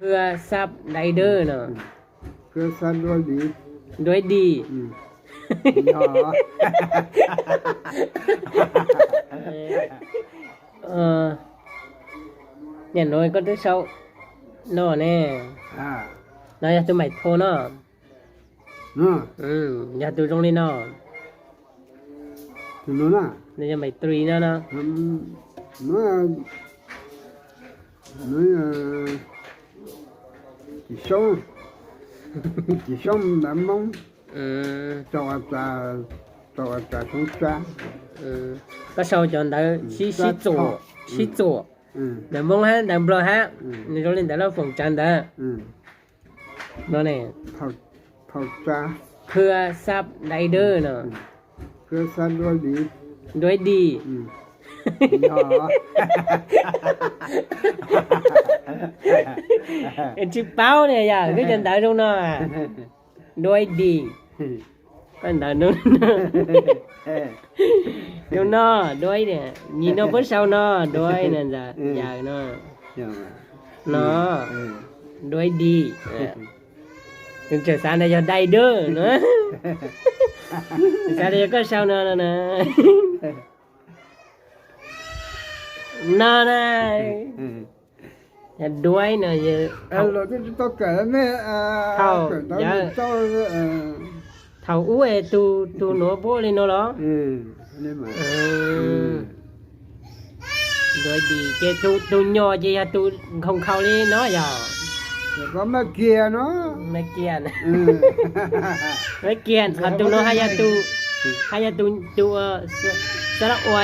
Khwb sab dai dawb no. Khwb sab duab di. Duab di. Niam nuav koj twb sau no ne. No yog tus maim thau no. Yog tus zoo li no. Nws yog maim tris no no. Cim Xyoob, Cim Xyoob ntawv Moob, rau a tas Xyoob Tsab. Koj sau cov ntawv sib txuam, sib txuam, ntawv Moob hab ntawv Nplog hab, nws zoo li ntawv Laj Foom Tsab ntawd. No ne, Phau Tsab, Khwb sab dai dawb no. Khwb sab duab di. Duab di. Tsis paub ne yog koj cov ntawv zoo no. Duab di. Koj ntawv zoo no, duab, nim no puab sau no, duab no ntag, yawm no. No, duab di. Tseem xav ntawd yog dai dawb no. Xav ntawd yog koj sau no no na. No na, yog duab no. Thaum, thaum ub es tus, tus nuav puab ua li no los? Duab di ces tus nyom ces yog tus nkhaus nkhaus li no yog? Maj Kiag no. Maj Kiag, Maj Kiag, ho tus no haj yog tus, haj yog tus, tus xab laj ua.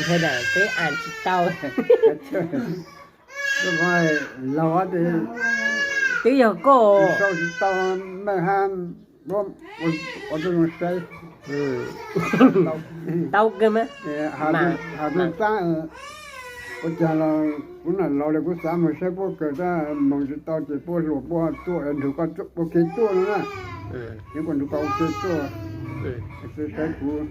Nthe daim peb as tsis tau. Laug, twb yog koj sau tsis tau, mej hab ua tub zoo saib. Tau kawg mas. Has tub sab, ua caag los kuv nam laug li kuv xav moog saib puab kawg tab moog tsis tau ces puab hluas puab tuaj nrug koj ua ke tuaj no na. Ces kuv nrug koj ua ke tuaj, saib kuv.